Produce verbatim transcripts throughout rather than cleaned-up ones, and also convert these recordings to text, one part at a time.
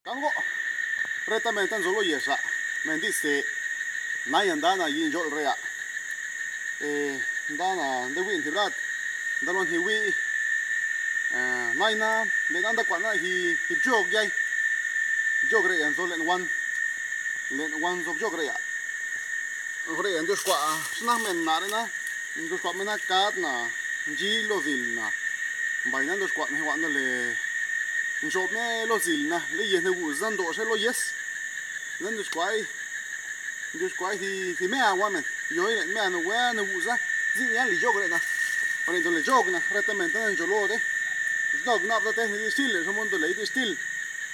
Cango, reta menta nzolo yesa, mendiste, naya ndana yindxol rea. Eh, ndana nde win tibrat, ndalon hi wi. Eh, naina le nanda kwa na hi hi jog yai. Jog rea nzo len wan, len wan zo jog rea. Juree nduxcuaa xnajmen naa re na, nduxcuaa me na cad na ndxi lo zil na. Mbaina nduxcuaa ne huaꞌ nda le nxoob ne lo zil na, le yes ne guuza ndoo xe lo yes. Ne nduxcuaa, nduxcuaa ti ti mea huaꞌ men, yoi len mea nuhuee nuguuza. Ziña li jog re na, juree ndu le jog na, retamente na ncho lo de. Jog na bda te ni di xtil, xo mundo le di xtil.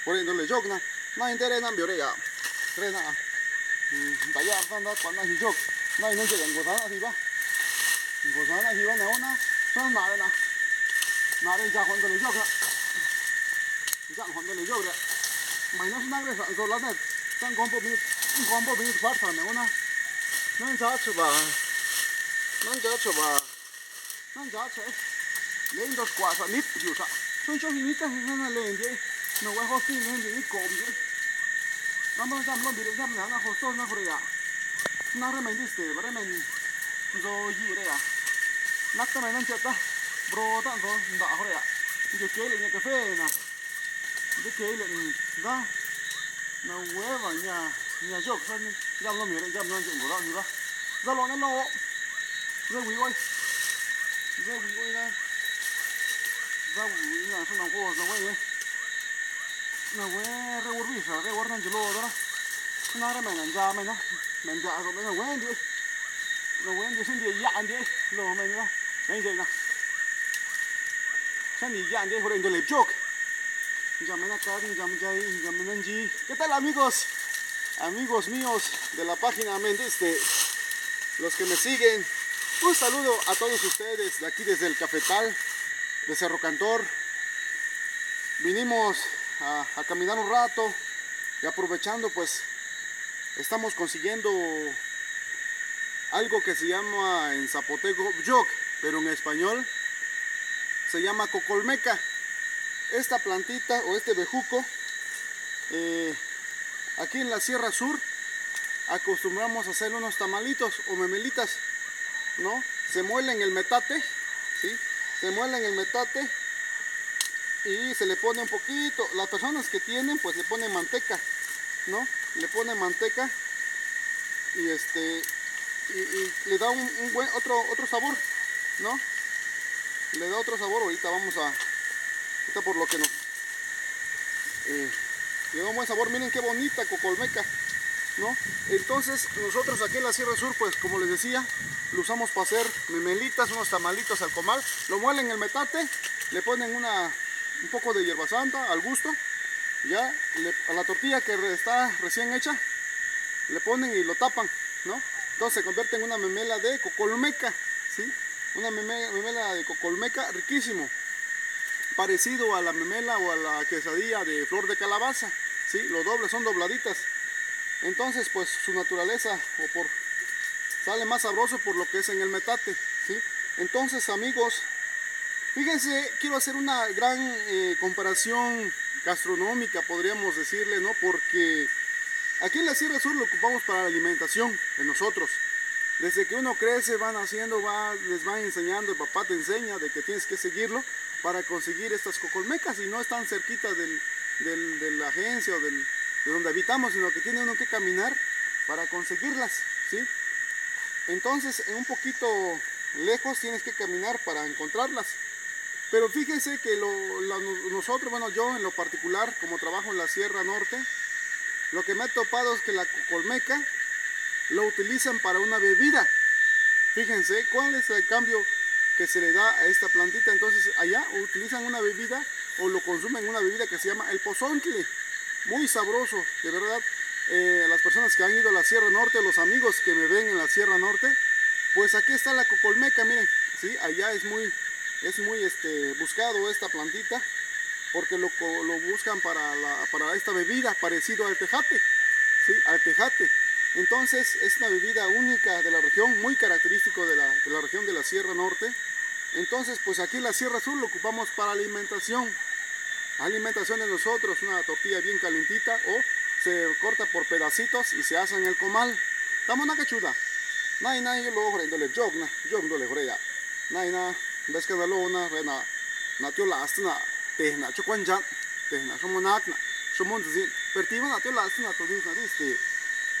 Juree ndu le jog na, na intere na mbio re ya. Re na. Nda yaꞌ rda nda cuaꞌ na jijog. Na inundxeꞌ nguzana jiba. Nguzana jiba na una. Xna nare na. Nare nja juaꞌ ndole jog na. Nja juaꞌ ndole jog re. Mai na xna re sa nzola na. Tan gombo minut, gombo minut cuarto na una. Na nja chuba. Na nja chuba. Nandxaꞌ chaꞌ, lei ndoxcuaa saꞌ nit biuuxaꞌ. Xuncho jinita jijana le ndiéꞌ, nuhué jostin ne ndiéꞌ nicoꞌ ndiéꞌ. Rama dxam lo mbire dxam nana jostor na jurea. Na remen diste, remen nzo yiꞌ rea. Nata men nancheta, bro taꞌ nzo ndaꞌ jurea. Ndiuqué leña café na. Nde que le da na hueva ña ña jog sa ni ya lo mi re ya no nge ngora ni ba. Za lo ne lo. Ze wi oi. Ze wi oi na. Za wi wi na so na ho na we. Na we re wor bisa re wor na jilo dara. Na re me na ja me na. Me ja go me na we ndi. Na we ndi sin di ya ndi lo me na. Me je na. Xani yaꞌ ndiꞌ juree ndu le byoc. Ndxamena cadi, ndxamena dxai, ndxamena ndxi. ¿Qué tal, amigos? Amigos míos de la página Amén de este, los que me siguen, un saludo a todos ustedes de aquí desde el cafetal de Cerro Cantor. Vinimos a, a caminar un rato y aprovechando, pues, estamos consiguiendo algo que se llama en zapoteco bjoc, pero en español se llama cocolmeca. Esta plantita o este bejuco, eh, aquí en la Sierra Sur acostumbramos a hacer unos tamalitos o memelitas, ¿no? Se muele en el metate, ¿sí? Se muele en el metate y se le pone un poquito. Las personas que tienen, pues le ponen manteca, ¿no? Le ponen manteca y este y, y le da un, un buen otro otro sabor, ¿no? Le da otro sabor. Ahorita vamos a, ahorita por lo que nos eh, le da un buen sabor. Miren qué bonita cocolmeca, ¿no? Entonces nosotros aquí en la Sierra Sur, pues como les decía, lo usamos para hacer memelitas, unos tamalitos al comal, lo muelen en el metate, le ponen una, un poco de hierba santa al gusto, ya le- a la tortilla que re- está recién hecha, le ponen y lo tapan, ¿no? Entonces se convierte en una memela de cocolmeca, ¿sí? Una meme- memela de cocolmeca riquísimo, parecido a la memela o a la quesadilla de flor de calabaza, ¿sí? Lo doble, son dobladitas. Entonces, pues su naturaleza o por sale más sabroso por lo que es en el metate, ¿sí? Entonces, amigos, fíjense, quiero hacer una gran eh, comparación gastronómica, podríamos decirle, ¿no? Porque aquí en la Sierra Sur lo ocupamos para la alimentación de nosotros. Desde que uno crece, van haciendo, va, les va enseñando, el papá te enseña de que tienes que seguirlo para conseguir estas cocolmecas y no están cerquita del, del- de la agencia o del- de donde habitamos, sino que tiene uno que caminar para conseguirlas, ¿sí? Entonces, en un poquito lejos tienes que caminar para encontrarlas. Pero fíjense que lo- la- nosotros, bueno, yo en lo particular, como trabajo en la Sierra Norte, lo que me he topado es que la cocolmeca lo utilizan para una bebida. Fíjense cuál es el cambio que se le da a esta plantita. Entonces, allá utilizan una bebida o lo consumen una bebida que se llama el pozontle. Muy sabroso, de verdad. Eh, las personas que han ido a la Sierra Norte, los amigos que me ven en la Sierra Norte, pues aquí está la cocolmeca, miren, sí, allá es muy, es muy este, buscado esta plantita, porque lo, co- lo buscan para, la- para esta bebida, parecido al tejate, ¿sí? Al tejate. Entonces es una bebida única de la región, muy característico de la, de la región de la Sierra Norte. Entonces, pues aquí en la Sierra Sur lo ocupamos para alimentación. Alimentación de nosotros, una tortilla bien calentita o se corta por pedacitos y se asa en el comal. Tamo na cachuda. Nai na yo lo jore ndole jog na, jog ndole jore ya. Nai na besca da lo na re na, na tio last na, te na cho kwan jan, te na xo mo nak na, xo mo nzizin. Per ti na tio last na to dis na diste.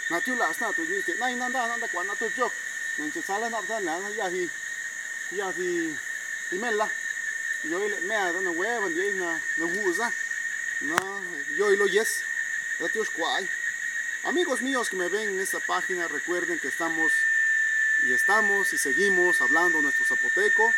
Na tio last na to diste. Nai na nda na nda kwan na to jog. Nenche sala na na ya hi. Ya hi. Imela. Yo ile mea da na hueva ndiei na na huza. Na yo ilo yes. Da tio scuai. Amigos míos que me ven en esta página, recuerden que estamos y estamos y seguimos hablando nuestro zapoteco.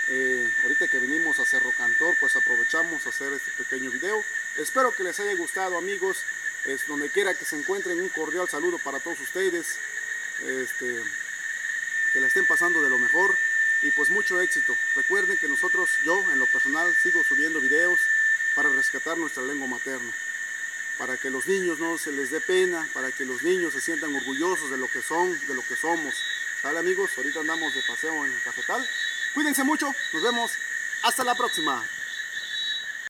Eh, ahorita que vinimos a Cerro Cantor, pues aprovechamos a hacer este pequeño video. Espero que les haya gustado, amigos. Es donde quiera que se encuentren, un cordial saludo para todos ustedes. Este, que la estén pasando de lo mejor y pues mucho éxito. Recuerden que nosotros, yo en lo personal, sigo subiendo videos para rescatar nuestra lengua materna, para que los niños no se les dé pena, para que los niños se sientan orgullosos de lo que son, de lo que somos. ¿Sale, amigos? Ahorita andamos de paseo en el cafetal. Cuídense mucho, nos vemos. Hasta la próxima.